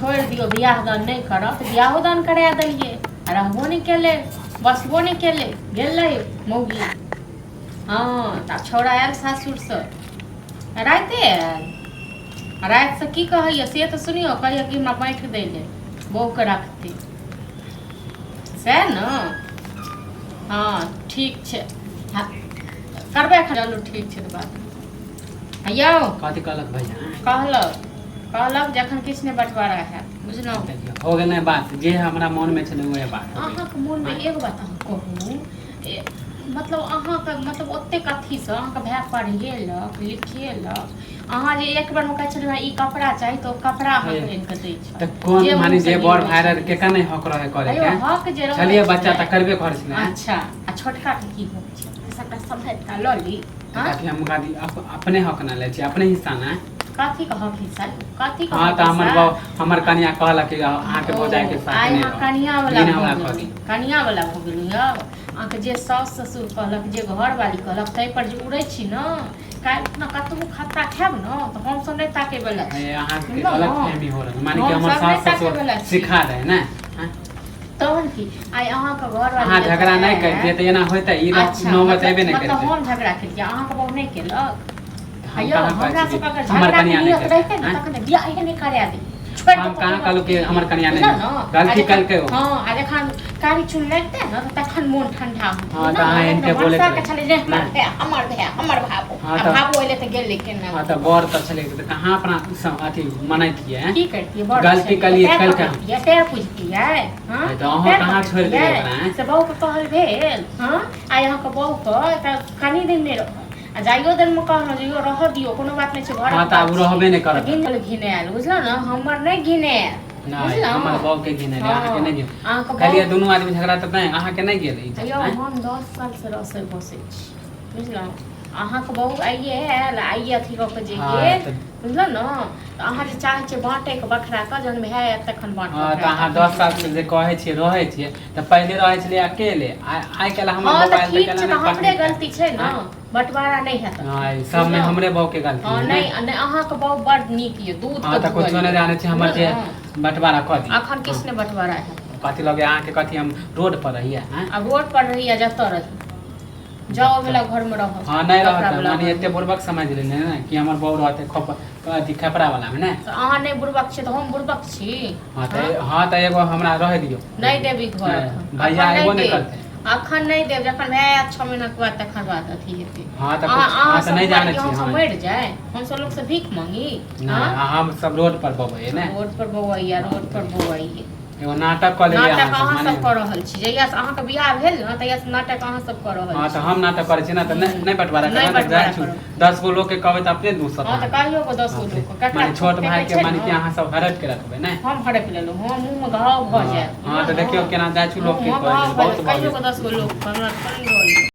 छोड़ि दियौ, बियाह दान नहि करब। तऽ बियाहो दान करा देलियै आ रहबो नहि केलै, बसबो नहि केलै, गेलै मौगी। हँ, तऽ आब छौड़ा आयल सासुरसँ, रातिए आयल आ रातिसँ की कहैए से तऽ सुनियौ। कहैए कि हमरा बाँटि दै ले, बहूके रखतै, सएह ने। हँ, ठीक छै। हँ, करबै एखन। चलू, ठीक छै। तऽ बात यौ। कथी कहलक भैया? कहलक, कहलक जखन किछु नहि बँटवारा हैत, बुझलहुँ? देखियौ, हो गेलै बात। जे हमरा मोनमे छलै, उएह बात हो गेलै। अहाँके मोनमे एगो बात अहाँ कहू, मतलब अहाँके मतलब ओतेक अथीसँ अहाँके भाय पढ़ेलक लिखेलक, अहाँ जे एक बेरमे कहै छलियै हमरा ई कपड़ा चाही, तऽ ओ कपड़ा अहाँके आनि कऽ दै छल। तऽ कोन जे माने मुँहसँ जे बड़ निकलै भाय रहै छलै। केकर नहि हक रहै करे अयौ के? हक जे रहै छलियै बच्चा छलै। तऽ करबे करै छलै। अच्छा, आ छोटकाके की हक छै? सबटा सम्हारि कऽ लऽ ली। हाँ? कथी हम गादी अपने हक ना लै छी, अपने हिस्सा ना? कथी के हक हिस्सा? कथी के हाँ हक तऽ हमर हिस्सा? बौ हमर कनिया कहलक कि अहाँके भौजाई के ओ, साथ आइ नहि अहाँ रहब। कनिया वाला बिना हमरा भऽ कह गेलहुँ। दी। कनिया वाला भऽ गेलहुँ यौ। अहाँके जे साउस ससुर कहलक, जे घरवाली कहलक, ताहि पर जे उड़ै छी ने, काल्हि खुना कतबो खत्ता खायब ने तऽ हमसभ नहि ताकै वाला छी। ए, अहाँके बुझलहुँ गलत ने? फहमी हो रहल, माने कि हम हमर सब नहि सास ससुर ताकै वाला छी। सिखा दे ने, हाँ? तहन की, आइ अहाँके घरवाली अहाँ जतऽ झगड़ा नहि आयल- करितियै तऽ एना होइतै? ई अच्छा, नौबत मतलब एबे नहि मतलब करितै। हम झगड़ा केलियै, अहाँके बहू नहि केलक? हम यौ, कहाँ कहै हमरा छी सबके अगर हमर झगड़ा के कनिया नहि नियत केलकै, रहितै ने आँय? तखन तऽ बियाहे नहि करा दी, छोड़ि हम कऽ कहाँ कतहु कहलहुँ कि हमर कनिया नहि बुझलहुँ ने? गलती आ जखन- केलकै ओ। हँ, आ जखन कारी चून लगतै ने तऽ तखन मोन ठंडा होतै। हँ, तऽ अहाँ इनके बोलैत के रहै। छलै जे हमर नहि। भाय, हमर भाय, हमर भाबो। हँ, आ तऽ- भाबो एलै तऽ गेलै केना? हँ, तऽ बड़ तऽ छलै तऽ कहाँ अपना सब अथी मनैतियै? की करतियै? बड़ गलती छलै, कलियै, पैर कलकै। पकड़तियै, पैर पूजतियै, हँ? तऽ अहूँ पैर कहाँ छोड़ि देलियै पकड़तियै? ओकरा, आँय? से बहूके कहल भेल? हँ, आइ अहाँके बहूके तऽ कनि दिन नहि रहल आ जाइयो दिन मे कहलहुँ जे यौ, रहऽ दियौ, कोनो बात नहि छै, घरक हँ, तऽ आब बात रहबे छै। नहि करत। घिन घिनायल, बुझलहुँ ने? हमर नहि घिनायल। नहि, बुझलहुँ? हमर बहू के घिने रहै, अहाँके नहि घिने। अहाँके बहू- कहलियै दुनू आदमी झगड़ा तऽ नहि, अहाँके नहि गेल इज्जत, यौ, आँय? हम 10 साल से रसोई बसै छी, बुझलहुँ? अहाँके बहू आइए आयल, आइए अथी कऽ के जे गेल। तऽ- बुझलहुँ ने? तऽ अहाँ जे चाहै छियै बाँटैके बखराके, जहन भाय आयत तखन बाँट। हँ, तऽ अहाँ 10 साल से जे कहै छियै रहै छियै, तऽ पहिले रहै छलियै अकेले। आइ काल्हि हमर हँ, बहू तऽ आयल ठीक केना छै, नहि तऽ हमरे बाँटतै? गलती छै ने? आँय? बँटवारा नहि हैत। हँ, ई सबमे बुझलहुँ? हमरे बहू के गलती हँ, है नहि ने? नहि, अहाँके बहू बड नीक यऽ, दूध हँ, के तऽ कुछो धुअल नहि यऽ। जानै छी हमर जे बुझलहुँ ने? बँटवारा कऽ दी। अखन किछु नहि बँटवारा हैत। कथी लगे अहाँके? कथी हम रोड पर रहियै, आँय? आब रोड पर रही या जतऽ रही, जाओ वाला घर में रहब। हँ, नहि कपड़ा रहतै। वाला माने घरमे। एते बुड़बक समझ लेने ने कि हमर बहू रहतै खप अथी खपरा वाला मे ने? तऽ अहाँ नहि बुड़बक छी तऽ हम बुड़बक छी? हँ, तऽ हँ, तऽ एगो हमरा रहै दियौ। नहि देब ई घर नहि, अखन। भैया अखन एबो नहि देब। करतै। अखन नहि देब, जखन भए आयत 6 महीना के बाद, तखन बाद अथी हेतै। हँ, तऽ अहाँ कुछ- अहाँ हँ, तऽ सब नहि जानै दुआरे छी। हमसब हँ। मरि जाय, हमसब लोक से भीख मांगी? नहि। हँ? हम सब रोड पर बबैये ने? रोड पर बौआइया, रोड पर बौआइया। एगो नाटक कऽ लेलियै। नाटक अहाँ अहाँ सब सब कऽ रहल छी। जहिया से अहाँके बियाह भेल ने, तहिया से नाटक अहाँ सब कऽ रहल हँ, छी। तऽ हम नाटक करै छी ने? तऽ नहि, नहि बँटवारा नहि करब तऽ बँटवारा जाइ छी। करब। 10 गो लोकके कहबै तऽ अपने दूसत। हँ, तऽ कहियो गो 10 गो लोक ककरा माने छोट फेकै भाई के छै माने कि ने? अहाँ सब हड़प के रखबै ने? हम हड़पि लेलहुँ? हम मुँहमे घाव भऽ जायत। हँ, तऽ देखियौ केना जाइ छी लोकके मुँहमे कहै घाव लेल, भऽ बहुत जायत। भऽ कहियो गेल। गो 10 गो लोक हमरा थोड़े रहल।